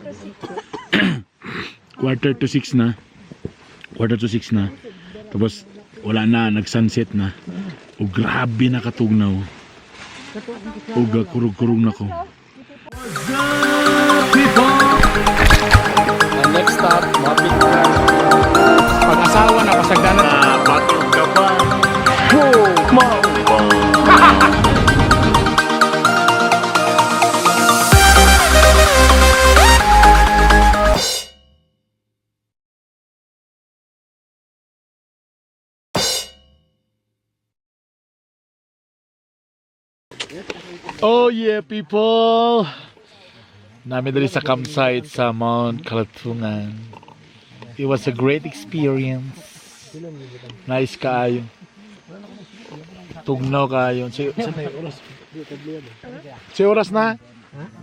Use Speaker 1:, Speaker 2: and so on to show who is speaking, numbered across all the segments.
Speaker 1: 5:45 na. 5:45 na. Tapos wala na, nag-sunset na. O grabe na katugnaw. O kurug-kurug na ko.
Speaker 2: Next stop, mapit na.
Speaker 1: Pag-asawa na, pasagdanan.
Speaker 3: Batog ka pa.
Speaker 1: Oh yeah, people! Nami diri sa campsite sa Mount Kalatungan. It was a great experience. Nice kaayo. Tugnaw kaayo. Sa na yung oras? Sa oras na?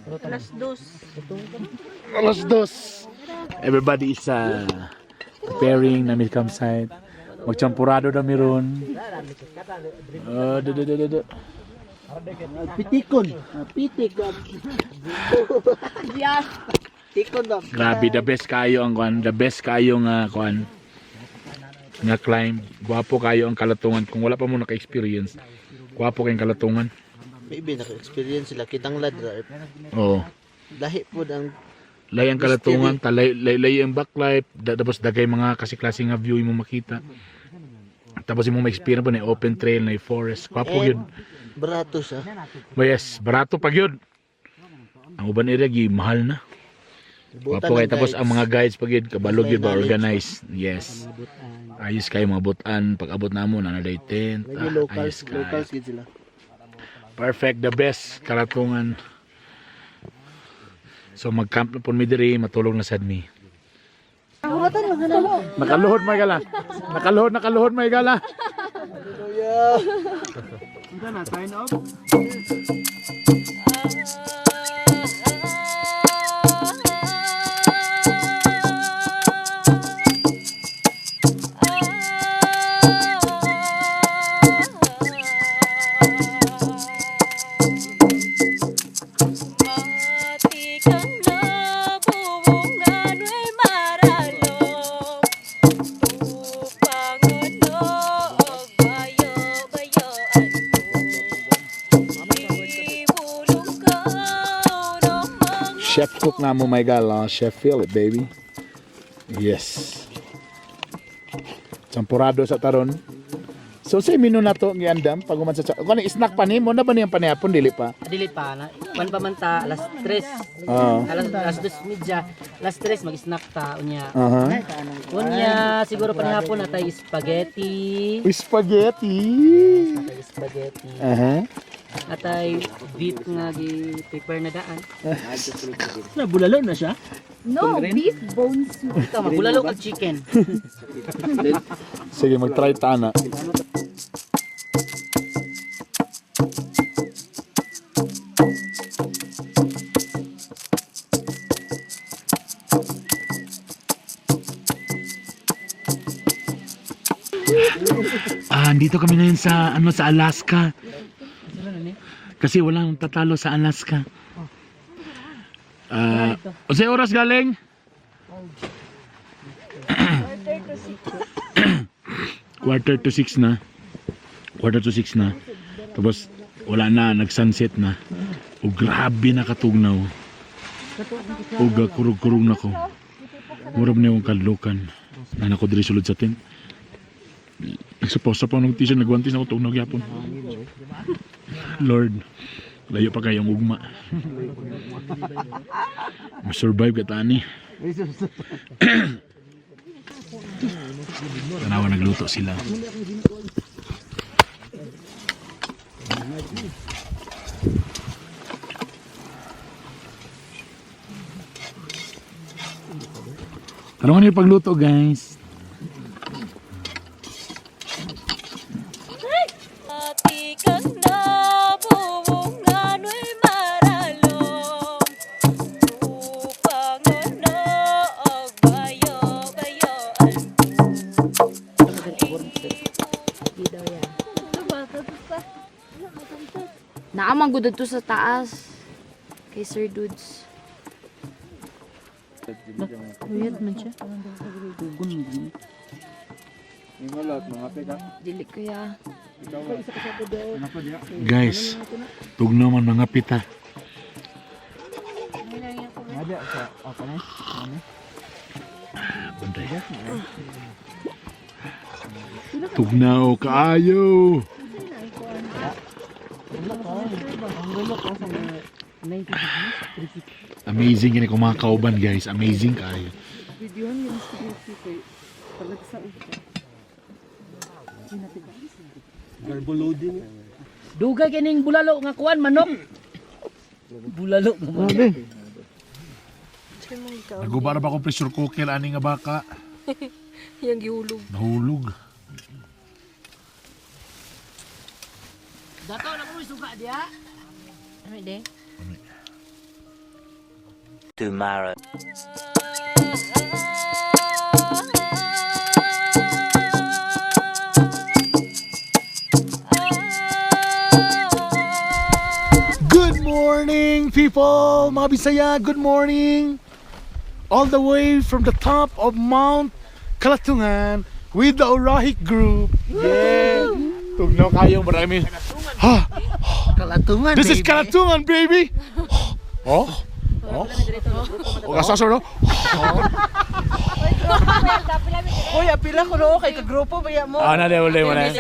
Speaker 4: 2:00.
Speaker 1: 2:00. Everybody is preparing nami campsite. Magchampurado na meron. Do, do, do, do, do.
Speaker 5: Pitikon. Pitik.
Speaker 4: Yes.
Speaker 5: Tikon ba?
Speaker 1: Grabe, the best kayo ang kuan, the best kayo nga kuan nga climb. Gwapo kayo ang Kalatungan kung wala pa mo naka-experience. Gwapo kayong Kalatungan.
Speaker 5: Maybe naka-experience sila kitang ladra.
Speaker 1: Oo.
Speaker 5: Lahi po ang
Speaker 1: Lay ang Kalatungan, talay lay, lay ang backlight, tapos dagay mga kasi-klase nga view imo makita. Tapos imo ma-experience pa na open trail na forest. Gwapo
Speaker 5: And
Speaker 1: gyud.
Speaker 5: barato siya.
Speaker 1: But yes, barato pa gyud. Ang uban area gi mahal na.
Speaker 5: Butan
Speaker 1: Gwapo kay
Speaker 5: ng
Speaker 1: tapos
Speaker 5: guides.
Speaker 1: ang mga guides pag yun, kabalo
Speaker 5: May
Speaker 1: gyud ba
Speaker 5: knowledge.
Speaker 1: organize. Yes. Ayos kayo mga butan pag abot namo na day tent.
Speaker 5: Lagi
Speaker 1: Ah,
Speaker 5: locals,
Speaker 1: ayos kayo.
Speaker 5: locals gid sila.
Speaker 1: Perfect, the best Kalatungan. So mag-camp na po mi diri, matulog na sad mi. Nakaluhod may gala. Nakaluhod, nakaluhod may gala.
Speaker 4: Matikang nabuwungan ay maralong Upang ano, bayo-bayoan ko Ibulong ka ng mga
Speaker 1: Chef cook na mo may gala, Chef Philip baby. Yes. Champurado sa taron. So sa menu na to giandam pag human sa kung snack pa nimo na ba niyang panihapon dili pa?
Speaker 6: Dili pa na. Kwan pa man ta 3:00.
Speaker 1: Ah.
Speaker 6: 2:30, 3:00 mag-snack ta unya.
Speaker 1: Aha.
Speaker 6: Unya siguro panihapon natay spaghetti.
Speaker 1: Spaghetti.
Speaker 6: Atay spaghetti.
Speaker 1: Aha.
Speaker 6: Atay beef nga gi prepare na daan.
Speaker 5: Nabulalo na siya.
Speaker 4: No, beef bone soup.
Speaker 6: Ikaw magbulalo kag chicken.
Speaker 1: Sige, mag-try ta na. Ah, andito kami ngayon sa ano sa Alaska. Kasi walang tatalo sa Alaska. Ah, unsay oras galing? 5:45 na. 5:45 na. Tapos wala na, nag-sunset na. O grabe na katugnaw. O kurug-kurug na ko. Murag na yung kadlukan. Na ko diri sulod sa tent. Nagsapaw-sapaw ng t-shirt, nagwantis na ko tugnaw gyapon. Lord, layo pa kayong ugma. Survive ka tani. Tanawa nagluto sila. Tanungan niyo pagluto, guys.
Speaker 4: Matikang nabuwungan ay maralong Upang ano, bayo-bayoan
Speaker 7: Naamang gud to sa taas. Kay Sir Dudes.
Speaker 6: Uyat man siya. Gugun.
Speaker 4: Dili kuya.
Speaker 1: Guys, tugnaw man mga pita. Bantay. Tugnaw kaayo. Amazing kini ko mga kauban, guys. Amazing kaayo.
Speaker 6: Dugay kining bulalo nga kuan manok. Bulalo nga manok.
Speaker 1: Naguba na ba akong pressure cooker ani nga baka?
Speaker 4: Yang gihulog.
Speaker 1: Nahulog.
Speaker 6: Dato na mo suka diya.
Speaker 4: Ano de?
Speaker 3: Tomorrow.
Speaker 1: Good morning, people! Mga Bisaya, good morning! All the way from the top of Mount Kalatungan with the Orahic Group. Yeah! Tugnaw kayo, marami. Ha!
Speaker 5: Kalatungan.
Speaker 1: This is Kalatungan, baby! Oh? Oh? Oh, kasasor, no?
Speaker 7: Uy, apila ko no kay kagrupo ba mo?
Speaker 1: Ah, na, wala, wala.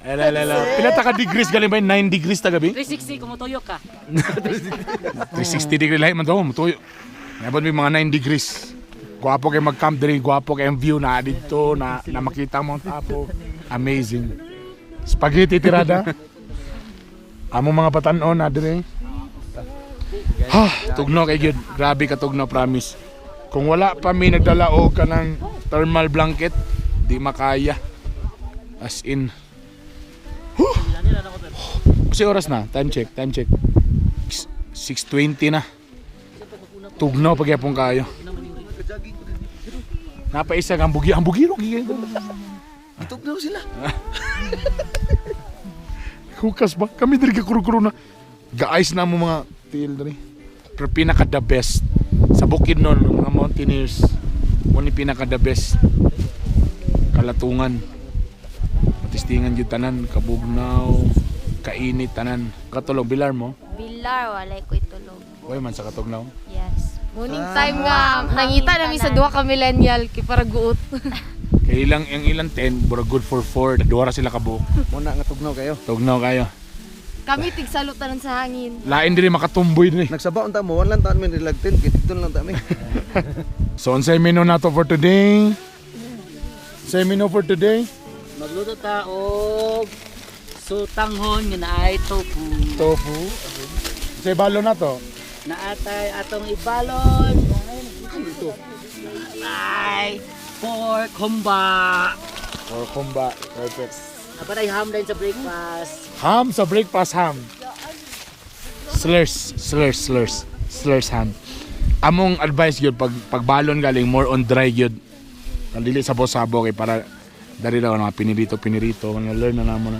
Speaker 1: Ala, ala, ala. Pila ta ka degrees galing ba? 9 degrees ta gabi?
Speaker 6: 360 kumutuyo ka.
Speaker 1: 360 degree lahi man to, mutuyo. Nabot may mga 9 degrees. Gwapo kay mag-camp diri, gwapo kay ang view na dito na, na makita mo ang tapo. Amazing. Spaghetti tirada. Amo mga batan-on na diri. Ha, tugno kay gyud. Grabe ka tugno, promise. Kung wala pa mi nagdala og kanang thermal blanket, di makaya. As in. Huh. Kasi oras na, time check, time check. 6:20 na. Tugnaw pagyapon kayo. Napaisa ang bugi, ang bugiro gi.
Speaker 5: Tugnaw sila.
Speaker 1: Hukas ba? Kami diri ka kuro na. Gaayos na mo mga tiil diri. Pero pinaka the best sa bukid nun, mga mountaineers. Mo ni pinaka the best. Kalatungan. Matistingan jud tanan, kabugnaw, kainit tanan. Katulog bilar mo.
Speaker 4: Bilar walay ko itulog.
Speaker 1: Way man sa katugnaw.
Speaker 4: Yes.
Speaker 8: Morning time nga, nangita nami sa duha ka millennial kay para guot.
Speaker 1: Kay ilang ang ilang 10, bura good for 4, duha ra sila kabuok.
Speaker 2: Muna nga tugnaw kayo.
Speaker 1: Tugnaw kayo.
Speaker 8: Kami tigsalo tanan sa hangin.
Speaker 1: Lain diri makatumboy diri.
Speaker 2: Nagsaba unta mo, wala lang taan mi relagtin, kay dito lang ta mi.
Speaker 1: So unsay menu nato for today? Unsay menu for today?
Speaker 6: Magluto ta og sutanghon nga naay tofu.
Speaker 1: Tofu. Unsay balo nato?
Speaker 6: Naatay atong ibalon. Ay, pork humba.
Speaker 1: Or kumba. Perfect.
Speaker 6: Apanay ham din sa breakfast.
Speaker 1: Ham sa breakfast ham. Slurs, slurs, slurs. Slurs ham. Among advice gyud pag pagbalon galing more on dry gyud. Ang dili sa sabo kay para dari raw mga pinirito pinirito mga learn na namo na.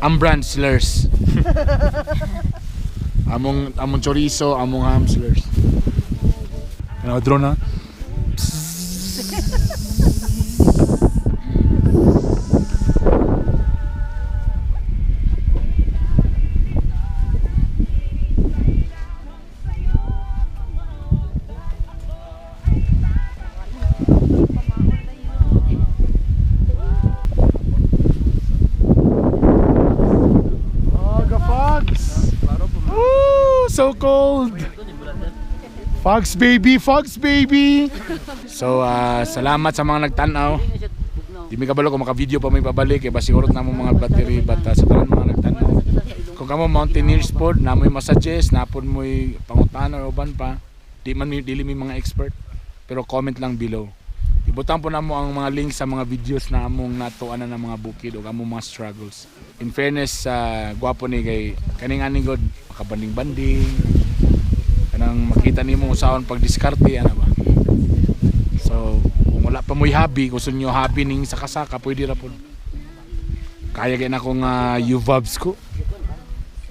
Speaker 1: Ang brand slurs. Among among chorizo, among ham slurs. Ano drone na? Oh, the fogs. Ooh, so cold. Fogs baby, fogs baby. So, salamat sa mga nagtanaw. Di mi kabalo kung maka-video pa may pabalik eh, basi urot na mo mga battery but sa tanan mga nagtanaw. Kung kamo mountaineers pod, na mo'y massages, napod mo'y pangutana or uban pa. Di man mi dili mi mga expert, pero comment lang below. Ibutang po namo ang mga links sa mga videos na among natuan na ng mga bukid o among mga struggles. In fairness sa gwapo ni kay kaning ani god makabanding-banding kanang makita nimo usaon pag diskarte ana ba. So kung wala pa mo'y hobby, gusto niyo hobby ning saka-saka pwede ra pod. Kaya kay na akong UVABs ko.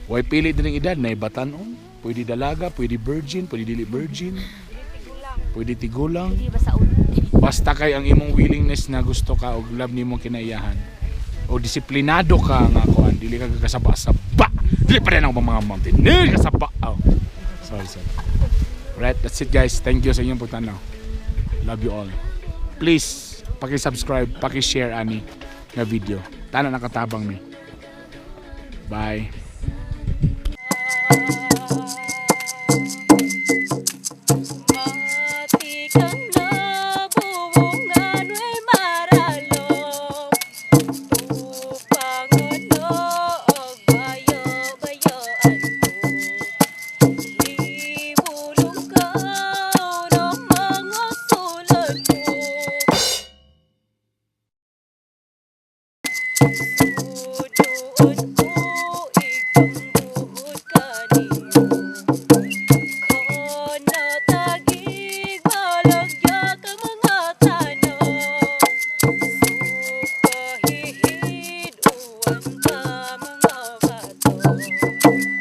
Speaker 1: Way pili din ang edad na batan-on. Pwede dalaga, pwede virgin, pwede dili virgin. Pwede tigulang.
Speaker 4: Di ba sa una?
Speaker 1: Basta kay ang imong willingness na gusto ka og love nimo kinaiyahan. O disiplinado ka nga kuan, dili ka kasaba-saba. Dili pa rin ang mga mountaineer kasaba. Oh. Sorry, sorry. Right, that's it, guys. Thank you sa inyong pagtanaw. Love you all. Please, paki-subscribe, paki-share ani nga video. Tanan nakatabang ni. Bye.